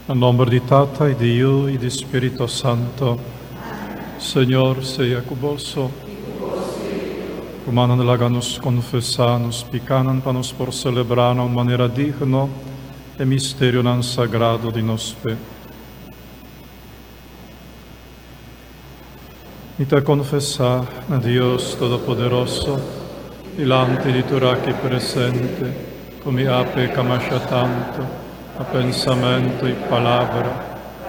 Na nomber di Tata y di Yu y di Spirito Santo. Señor sea cu boso. Rumannan, laga nos confesa nos picanan pa nos por celebra na un manera digno e misterionan sagrado di nos fe. Mi ta konfesá na Dios Todopoderoso, dilanti di tur aki presente, ku mi a peka masha tantu na pensamentu i palabra,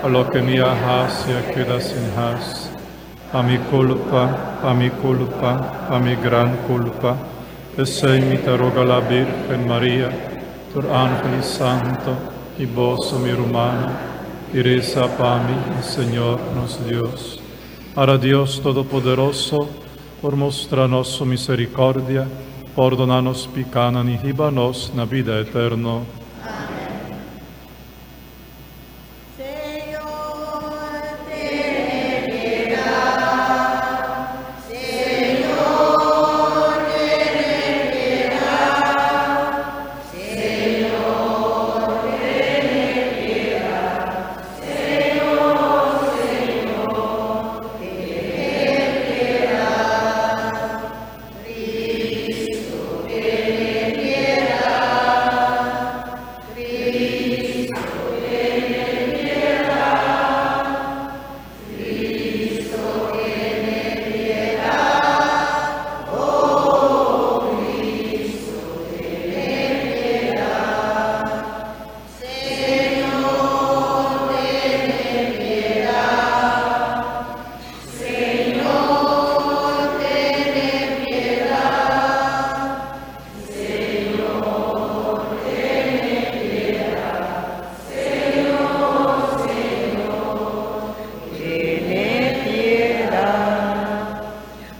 pa loke mi a hasi a keda sin hasi. Pa mi kulpa, pa mi kulpa, pa mi gran kulpa. P'esei mi ta roga la Bírgen Maria, tur ángel i santo, i boso, mi rumannan, i resa pa mi na Señor nos Dios. Ara Dios Todopoderoso por mustra nos su misericordia, pordona nos picanan i hiba nos na bida eterno.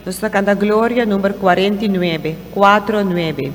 Nos ta canta Gloria number 49, cuatro nuebe.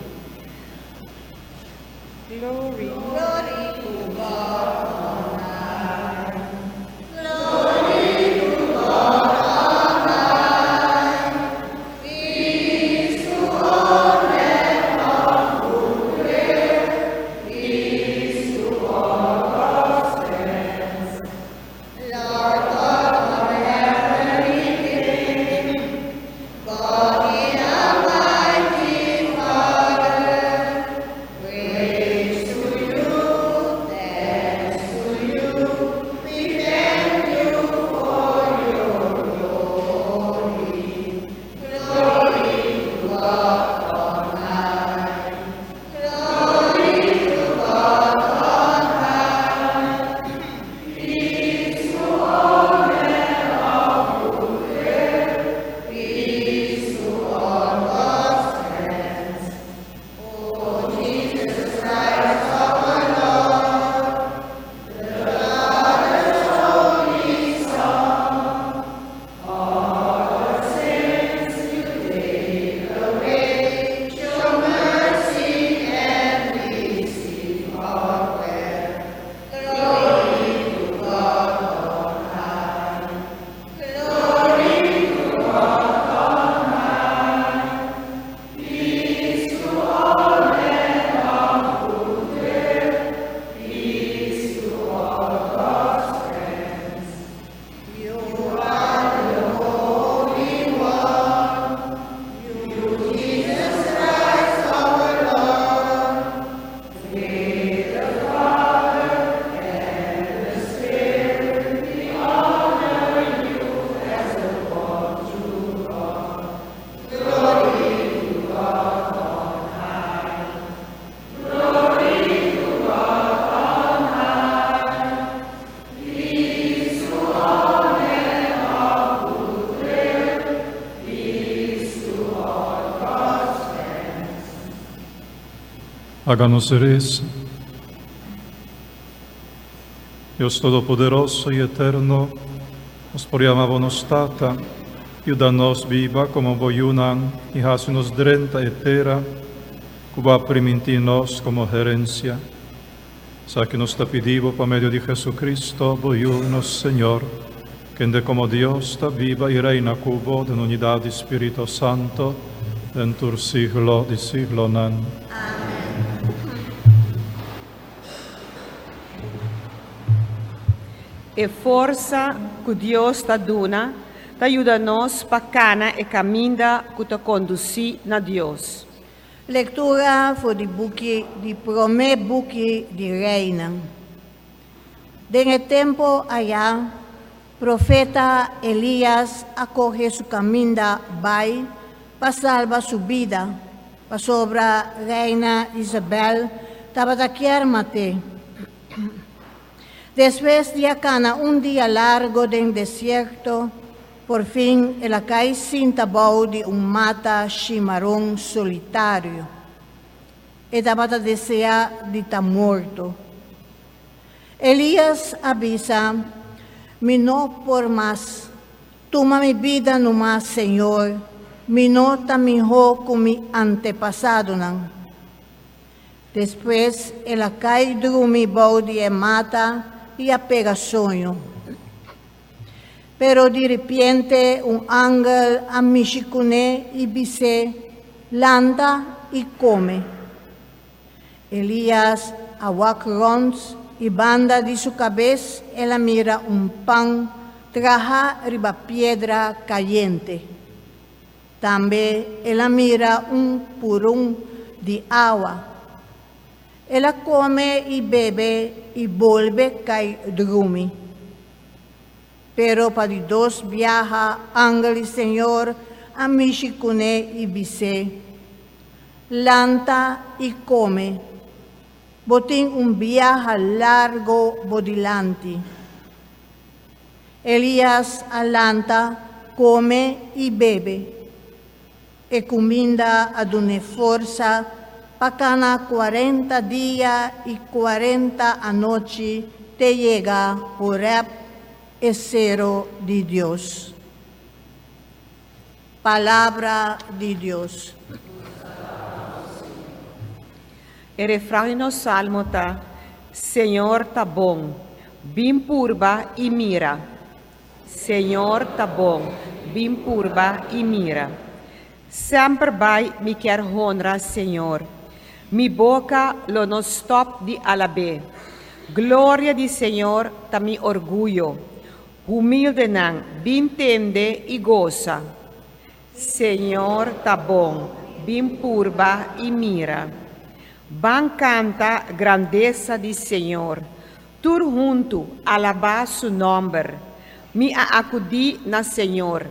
Laga nos resa. Dios Todopoderoso y Eterno, nos por yama Bo nos Tata, yuda nos biba como Bo yunan y haci nos drenta e tera cu Bo a priminti nos como herencia. Esaki nos ta pidi Bo pa medio di Jesucristo, Bo Yu, nos Señor, kende como Dios ta biba y reina cu Bo den unidad di Spirito Santo, den tur siglo di siglonan. E forsa ku Dios ta duna ta yuda nos pa kana e kaminda ku ta kondusí na Dios. Lektura for di buki di Promé Buki di Reinan. Den e tempu ayá, profeta Elías a kohe su kaminda bai pa salba su bida, pasobra reina Isabel tabata kier mat'é. Despues di a kana un dia largo den desierto, por fin el a kai sinta bou di un mata shimaron solitario. E tabata deseá di ta morto. Elías a bisa, Mi no por mas. Tuma mi bida numa, Señor, mi no ta mihó ku mi antepasadonan. Despues el a kai drumi bou di e mata i a pega soño. Pero diripiente un angel a mishi kuné i bis'é, Lanta i kome. Elías a wak rònt i banda di su kabes el a mira un pan trahá riba piedra kayente. Tambe el a mira un purun di awa. El a kome i bebe i bolbe kai drumi. Pero pa di dos biaha angel di Señor a mishi kuné i bis'é, Lanta i kome. Bo tin un biaha largo bo dilanti. Elías a lanta, kome i bebe. E kuminda a dun'é forsa pa kana kuarenta dia i kuarenta anochi te yega Horèb, e sero di Dios. Palabra di Dios. E refran di nos salmo ta, Señor ta bon, bin purba i mira. Señor ta bon, bin purba i mira. Semper bai mi kier honra Señor. Mi boka lo no stòp di alab'é. Gloria di Señor ta mi orguyo. Humildenan, bin tende i gosa. Señor ta bon, bin purba i mira. Ban kanta grandesa di Señor. Tur huntu alabá su nòmber. Mi a akudí na Señor,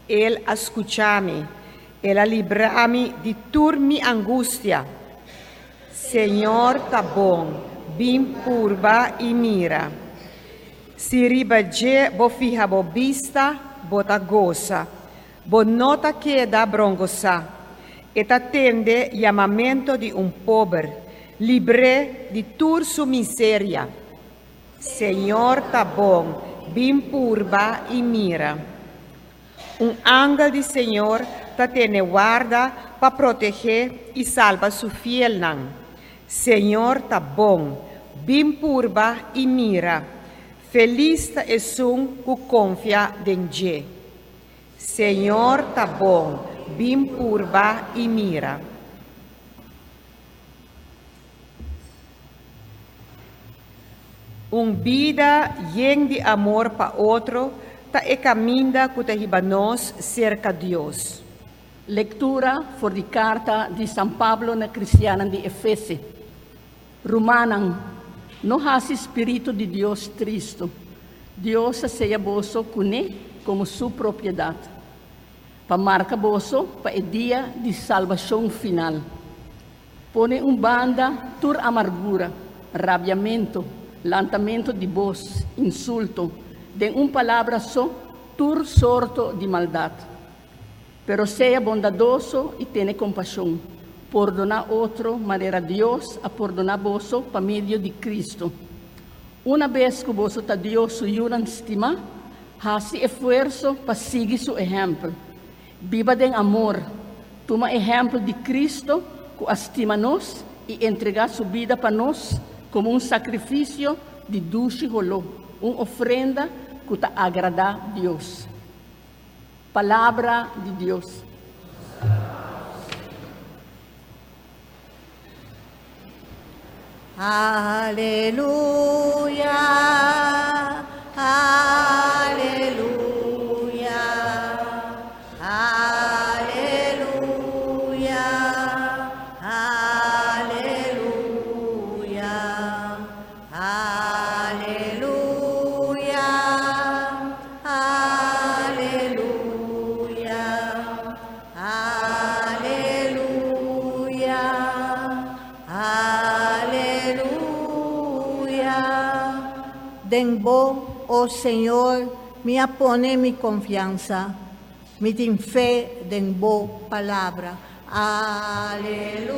El a skucha mi, El a libra mi di tur mi angustia. Señor ta bon, bin purba i mira. Si riba dje bo fiha bo bista, bo ta gosa. Bo no ta keda brongosá. E ta tende yamamento di un pober, libr'é di tur su miseria. Señor ta bon, bin purba i mira. Un angel di Señor ta tene warda pa protegé i salba su fielnan. Señor ta bon, bin purba i mira. Felis ta esun ku konfia den dje. Señor ta bon, bin purba i mira. Un bida yen di amor pa otro ta e kaminda ku ta hiba nos serka Dios. Lektura for di karta di San Pablo na kristiannan di Efese. Rumannan, no hasi spiritu di Dios tristu. Dios a seya boso kuné komo su propiedat, pa marka boso pa e dia di salbashon final. Pone un banda tur amargura, rabiamentu, lantamentu di bos, insulto, den un palabra so, tur sorto di maldat. Pero sea bondadoso i tene kompashon, pordoná otro manera Dios a pordoná boso pa medio di Kristu. Una bes ku boso ta Dios su yunan stimá, hasi efuerso pa sigui su ehèmpel. Biba den amor. Tuma ehèmpel di Kristu ku a stima nos i entregá su bida pa nos komo un sakrifisio di dushi holó, un ofrenda ku ta agradá Dios. Palabra di Dios. Aleluya, aleluya. Den Bo, o Señor, mi a pone mi konfiansa. Mi tin fe den Bo palabra. Aleluya.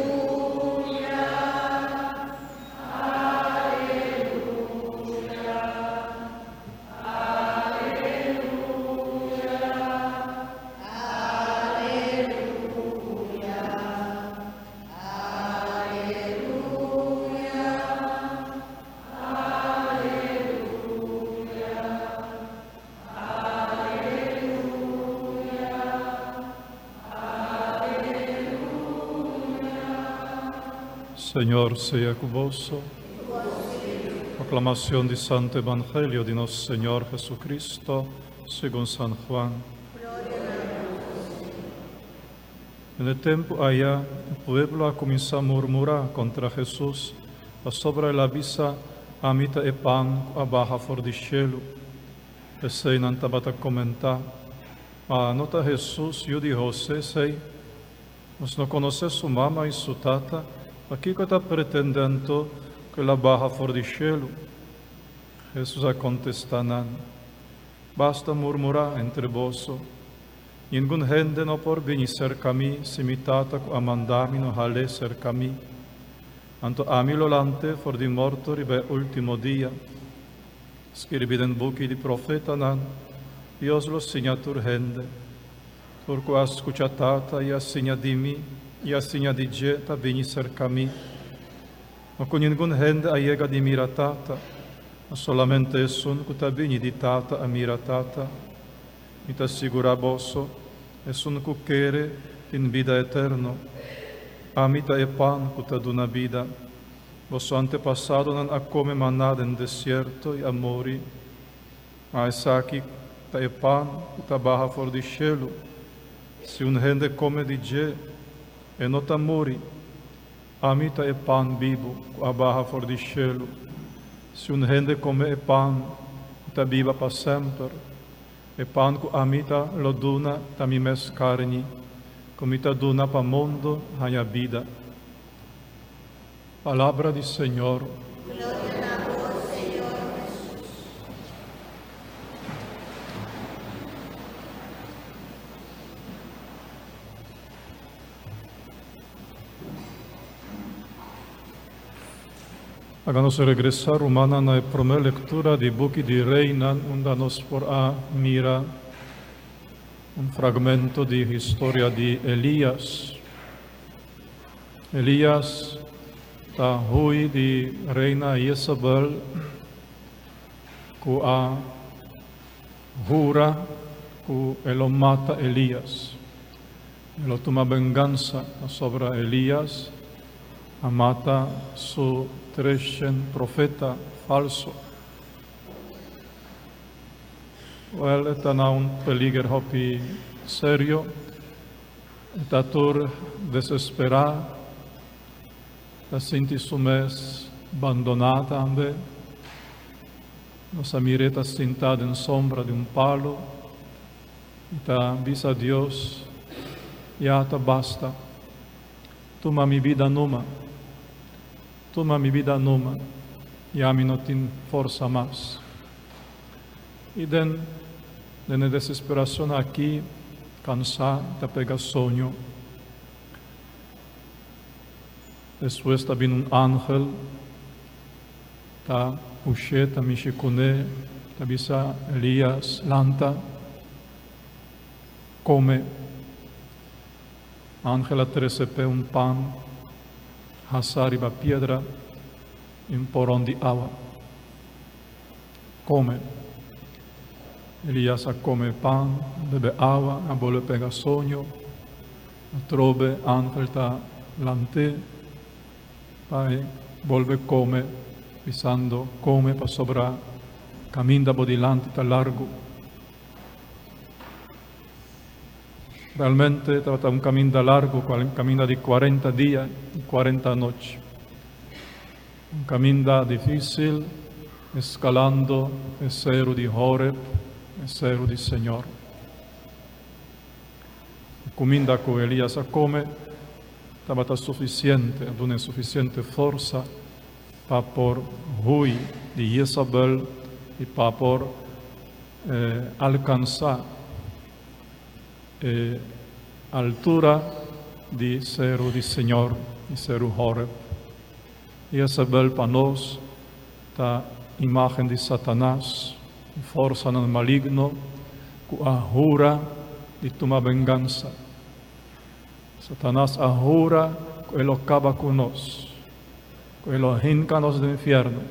Señor sea ku boso. Proclamación di Santo Evangelio di nos Señor Jesucristo, segun San Juan. En e tempu aya, e pueblo a kuminsá murmurá kontra Hesus, pasobra el a bisa, Ami ta e pan ku a baha for di shelu. P'esei nan tabata komentá, Ma no ta Hesus, yu di Hosé, esei? Nos no konosé su mama i su tata, pakiko e ta pretendé anto ku el a baha for di shelu? Hesus a kontestá nan, Basta murmurá entre boso. Ningun hende no por bini serka mi si mi Tata ku a manda mi no hal'é serka mi. Anto ami lo lant'é for di morto riba e último dia. Skirbi den buki di profetanan, Dios lo siña tur hende. Tur ku a skucha Tata i a siña di mi i a siña di dje ta bini serka mi. No ku ningun hende a yega di mira Tata, ma solamente esun ku ta bini di Tata a mira Tata. Mi ta sigurá boso, esun ku kere tin bida eterno. Ami ta e pan ku ta duna bida. Boso antepasadonan a kome maná den desierto i a muri. Ma esaki ta e pan ku ta baha for di shelu. Si un hende kome di dje, e no ta muri. Ami ta e pan bibu ku a baha for di shelu. Si un hende kome e pan, e ta biba pa semper. E pan ku ami ta lo duna ta mi mes karni, ku mi ta duna pa mundu haña bida. Palabra di Señor. Gloria na bo, Señor Hesus. Laga nos regresá, rumannan, na e promé lektura di Buki di Reinan, unda nos por a mira un fragmento di historia di Elías. Elías ta hui di reina Jezabel ku a hura ku e lo mata Elías. E lo tuma bengansa pasobra Elías a mata su treshen profeta falso. Wel, e ta na un peliger hopi serio. E ta tur desesperá, ta sinti su mes bandoná tambe. Nos a mir'é ta sintá den sombra di un palu. I ta bisa Dios, Ya ta basta. Tuma mi bida numa. Tuma mi bida numa. Ya mi no tin forsa mas. I den den e desesperacion aki, cansá, ta pega soño. Despues ta bin un angel, ta push'é, ta mishi kuné, ta bisa, Elías, lanta, kome. Angel a trese p'e un pan hasá riba piedra i un poron di awa. Kome. Elías a kome e pan, bebe awa, a bolbe pega soño. Atrobe angel ta lant'é pa e bolbe kome, bisando, Kome, pasobra kaminda bo dilanti ta largu. Realmente tabata un kaminda largu, kaminda di kuarenta dia i kuarenta anochi. Un kaminda difísil, eskalando e seru di Horeb, e seru di Señor. E kuminda ku Elias a kome tabata sufisiente, a dun'é sufisiente forsa pa por hui di Jezabel. i pa por alkansá e altura di seru di Señor, di seru Horeb. Jezabel pa nos ta imágen di Satanas, e forsanan maligno ku a hura di tuma bengansa. Satanas a hura ku e lo kaba ku nos, ku e lo hinka nos den infierno.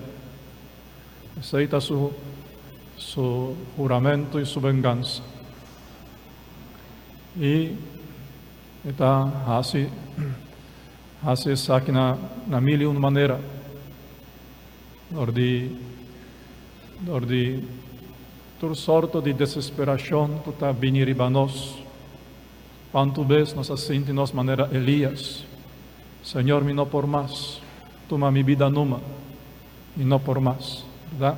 Esei ta su su huramentu i su bengansa. I e ta hasi hasi esaki na na mil i un manera, dor di dor di tur sorto di desesperashon ku ta bini riba nos. Kuantu bes nos a sinti nos manera Elias, Señor mi no por mas, tuma mi bida numa, mi no por mas, berdad?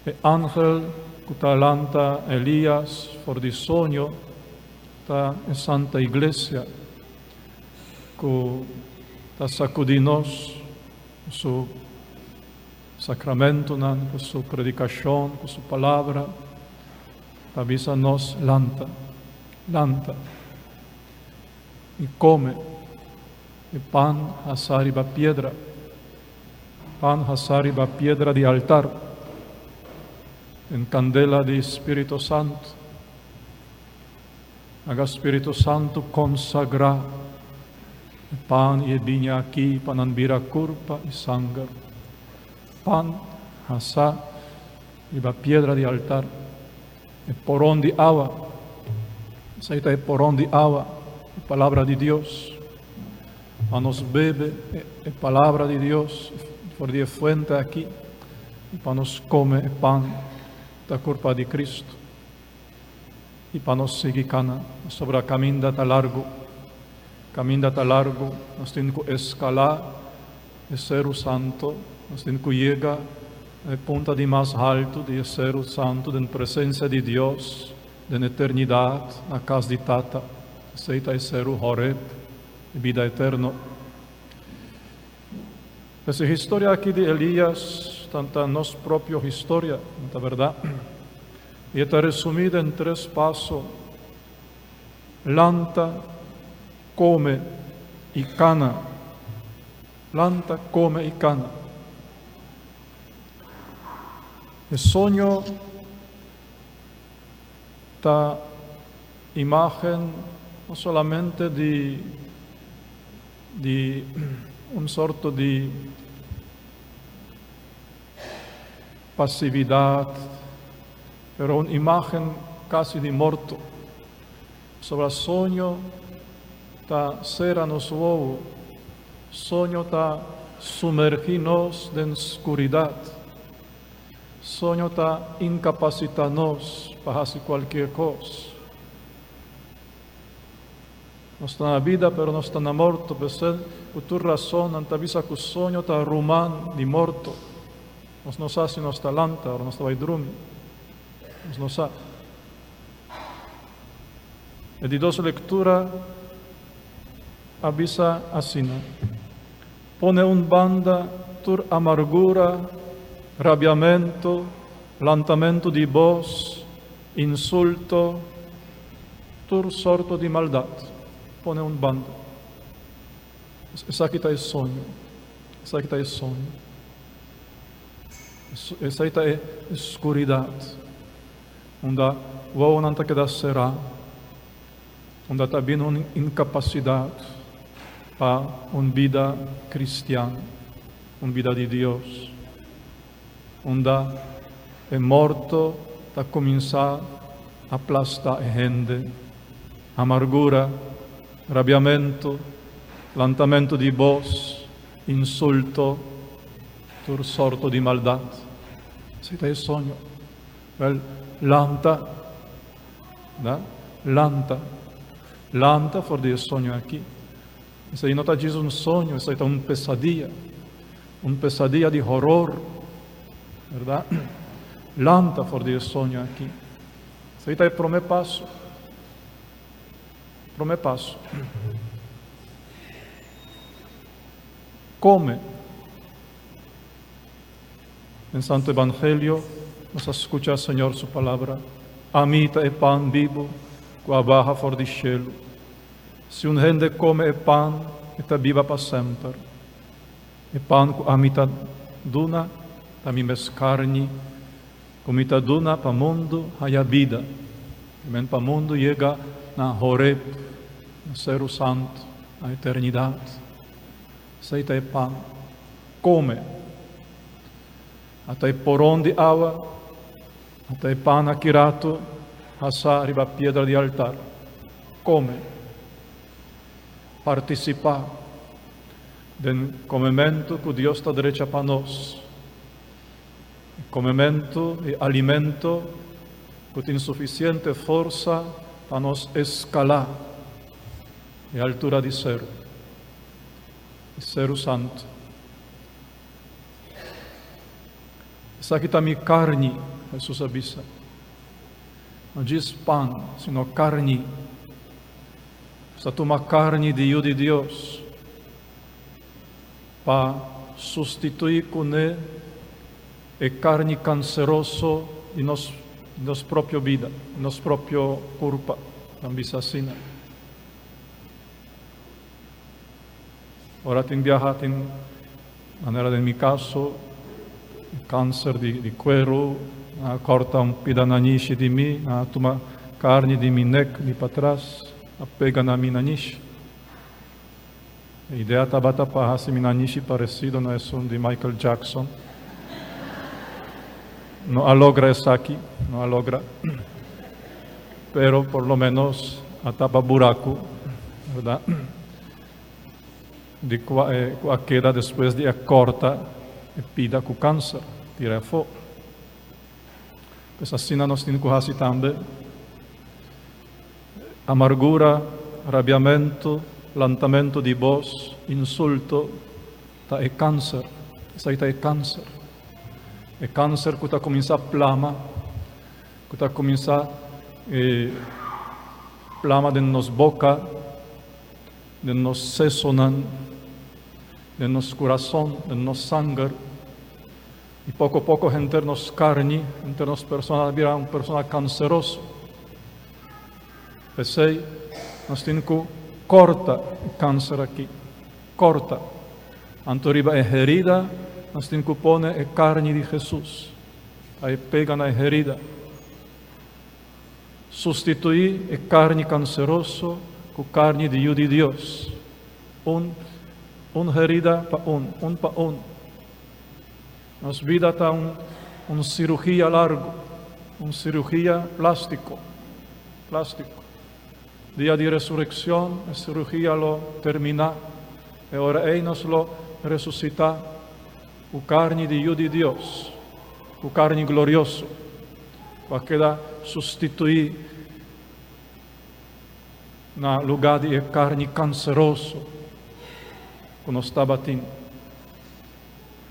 E angel ku ta lanta Elias for di soño ta e Santa Iglesia ku ta sakudí nos ku su sakramentunan, ku su predikashon, ku su palabra, ta bisa nos, Lanta, lanta i kome e pan hasá riba piedra. Pan hasá riba piedra di altar, den kandela di Spirito Santo. Laga Spirito Santo konsagrá e pan i e biña akí pa nan bira kurpa i sanger. Pan hasá riba piedra di altar, e poron di awa. Esei ta e poron di awa, e Palabra di Dios. Pa nos bebe e Palabra di Dios for di e fuente aki i pa nos kome e pan ta kurpa di Kristu i pa nos sigui kana pasobra kaminda ta largu, kaminda ta largu, nos tin ku eskalá e seru santu, nos tin ku yega na e punta di mas haltu di e seru santu den presensia di Dios den eternidat na kas di Tata. Esei ta e seru Horeb. E bida eterno. Pues e historia aki di Elias ta ta nos propio historia, no ta berdad? I e ta resumí den tres paso, Lanta, kome i kana. Lanta, kome i kana. E soño ta imágen no solamente di di un sorto di pasividat, pero un imágen kasi di morto. Pasobra soño ta sera nos wowo, soño ta sumergí nos den skuridat. Soño ta inkapasitá nos pa hasi kualkier kos. Nos ta na bida pero nos ta na morto, p'esei ku tur rason nan ta bisa ku soño ta ruman di morto. Nos no sa si nos ta lanta ora nos ta bai drumi. Nos no sa. E di dos lektura a bisa asina. Pone un banda tur amargura, rabiamentu, lantamentu di bos, insulto, tur sorto di maldat. Pone un banda. Esaki ta e soño. Esaki ta e soño. Esei ta e skuridat unda wowonan ta keda será. Unda ta bin un incapacidad pa un bida cristian, un bida di Dios. Unda e morto ta cuminsa aplasta e hende. Amargura, rabiamento, lantamento di bos, insulto, tur sorto di maldad. Esey ta e soño. Wel, lanta. Da? Lanta. Lanta for di e soño aki. Esei no ta djis un soño, esei ta un pesadia. Un pesadia di horor. Berdad? Lanta for di e soño aki. Esei ta e promé paso. Promé paso. Come. Den Santo Evangelio nos a skucha Señor su palabra, Ami ta e pan bibu ku a baha for di shelu. Si un hende kome e pan, e ta biba pa semper. E pan ku ami ta duna ta mi mes karni, ku mi ta duna pa mundu haya bida. Amen, pa mundu yega na Horeb, na Seru Santu, na eternidat. Esei ta e pan. Kome. Ata e poron di awa, ata e pan aki rato hasá riba piedra di altar. Kome. Partisipá den komementu ku Dios ta drecha pa nos. E komementu, e alimento ku tin sufisiente forsa pa nos eskalá e altura di seru, e seru santu. Esaki ta mi karni, Hesus a bisa. No djis pan, sino karni. Nos ta tuma karni di Yu di Dios pa sustituí kuné e karni kanseroso di nos di nos propio bida, di nos propio kurpa, nan bisa asina. Ora tin biaha tin, manera den mi kaso, kanser di di kueru, nan a kòrta un pida nanishi di mi, nan a tuma karni di mi nek di patras, a pega na mi nanishi. E idea tabata pa hasi mi nanishi paresido na esun di Michael Jackson. No a logra esaki, no a logra. Pero por lo menos a tapa buraku, berdad? Di kua e ku a keda despues di a kòrta e pida ku kanser, tira afó. Pues asina nos tin ku hasi tambe. Amargura, rabiamentu, lantamentu di bos, insulto, ta e kanser. Esaki ta e kanser. E kanser ku ta kuminsá plama, ku ta kuminsá plama den nos boka, den nos sesonan, den nos kurason, den nos sanger. I poko poko henter nos karni, henter nos persona ta bira un persona kanseroso. P'esei nos tin ku kòrta e kanser aki, kòrta. Anto riba e herida nos tin ku pone e karni di Hesus, pa e pega na e herida. Sustituí e karni kanseroso ku karni di Yu di Dios. Un, un herida pa un, un pa un. Nos bida ta un un sirugia largu, un sirugia plástiko, plástiko. Dia di resurekshon e sirugia lo terminá, e ora ei nos lo resusitá ku karni di Yu di Dios, ku karni glorioso, ku a keda sustituí na lugá di e karni kanseroso ku nos tabatin.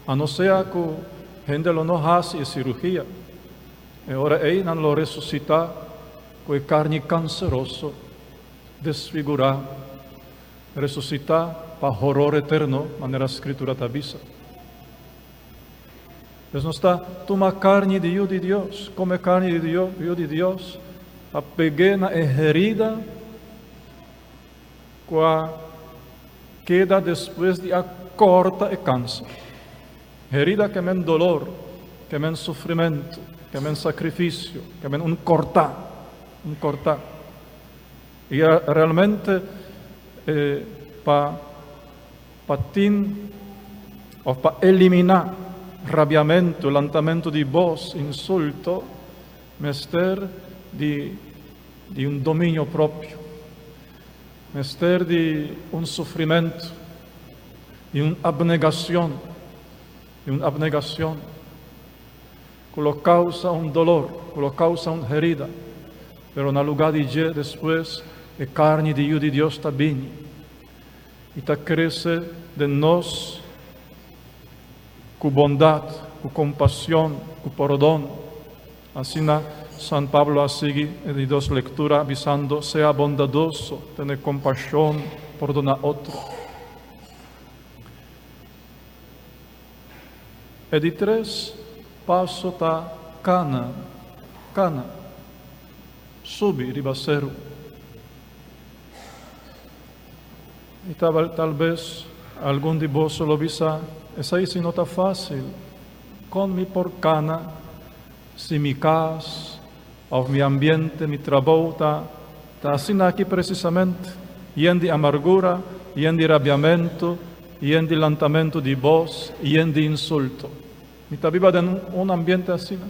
A no sea ku hende lo no hasi e sirugia, e ora ei nan lo resusitá ku e karni kanseroso, desfigurá, resusitá pa horor eterno, manera Skritura ta bisa. Pues nos ta tuma karni di Yu di Dios, kome karni di Yu di Dios, pa peg'é na e herida ku a keda despues di a kòrta e kanser. Herida ke men dolor, ke men sufrimentu, ke men sakrifisio, ke men un kòrtá, un kòrtá. I realmente pa pa tin òf pa eliminá rabiamentu, lantamentu di bos, insulto, mester di di un dominio propio. Mester di un sufrimentu, di un abnegacion, di un abnegacion cu lo causa un dolor, cu lo causa un herida, pero na lugar di dje despues e carni di Yu di Dios ta bini y ta crece den nos cu bondad, cu compasion, cu pordon. Asina San Pablo a sigui e di dos lektura bisando, Sea bondadoso, tene kompashon, pordoná otro. E di tres, paso ta kana, kana, subi riba seru. I tal bes algun di boso lo bisa, Esei si no ta fásil. Kon mi por kana si mi kas òf mi ambiente, mi trabou ta ta asina aki presisamente, yen di amargura, yen di rabiamentu, yen di lantamentu di bos, yen di insulto? Mi ta biba den un ambiente asina.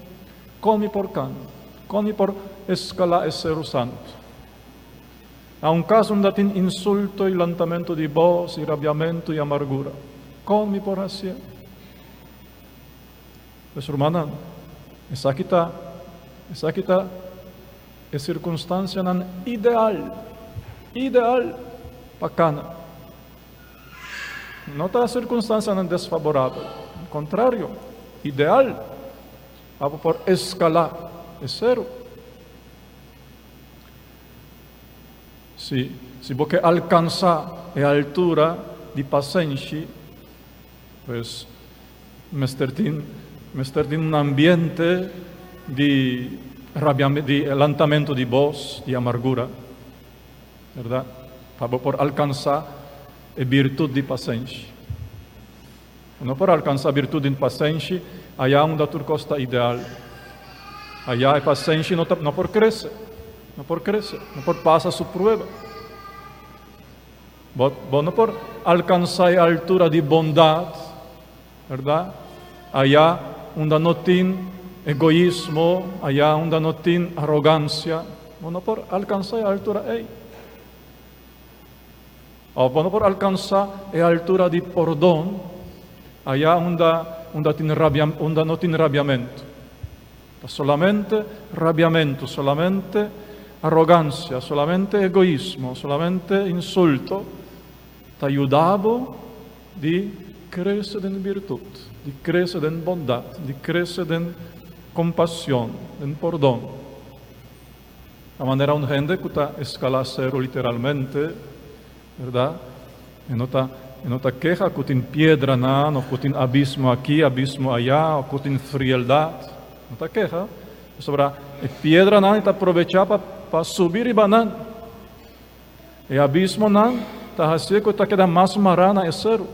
Kon mi por kana? Kon mi por eskalá e Seru Santu? Na un cas unda tin insulto y lantamento di bos y rabiamento y amargura, con mi por hacié? Pues rumannan, esaki ta, esaki ta e circunstancianan ideal, ideal pa cana. No ta circunstancianan desfavorabel, al contrario, ideal pa bo por escala e ceru. Si, si bo ke alkansá e altura di pasenshi, pues mester tin, mester tin un ambiente di rabia, di lantamentu di bos, di amargura, bèrdat? Pa bo por alkansá e birtut di pasenshi. Bo no por alkansá birtut di pasenshi ayá unda tur kos ta ideal. Ayá e pasenshi no ta, no por krese, no por krese, no por pasa su prueba. Bo, bo no por alkansá e altura di bondat, bèrdat? Ayá unda no tin egoismo, ayá unda no tin arogansia, bo no por alkansá e altura ei. Òf bo no por alkansá e altura di pordon ayá unda unda tin rabia unda no tin rabiamentu. Ta solamente rabiamentu, solamente arogansia, solamente egoismo, solamente insulto ta yuda bo di krese den birtut, di krese den bondat, di krese den kompasion, den pordon. Ta manera un hende ku ta eskalá seru literalmente, bèrdat? E no ta, e no ta keha ku tin piedranan òf ku tin abismo aki, abismo ayá, òf ku tin frieldat. No ta keha, pasobra e piedranan e ta probechá pa pa subi riba nan. E abismonan ta hasié ku e ta keda mas mará na e seru,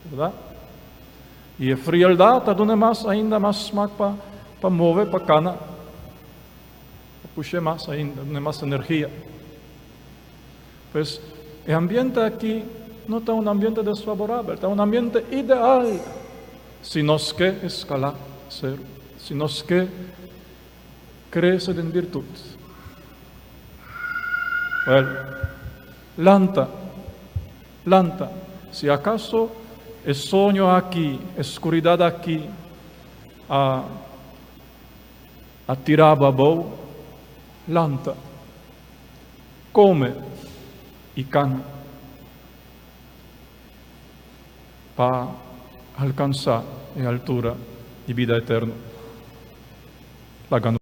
bèrdat? I e frieldat ta duna mas ainda mas smak pa pa move, pa kana. A push'é mas ainda, dun'é mas energia. Pues, e ambiente aki no ta un ambiente desfavorabel, ta un ambiente ideal si nos ke eskalá seru, si nos ke krese den birtut. Wèl, lanta, lanta. Si akaso e soño aki, e skuridat aki a. A tira bo abou, lanta, kome i kana pa alkansá e altura di bida eterno. Laga nos.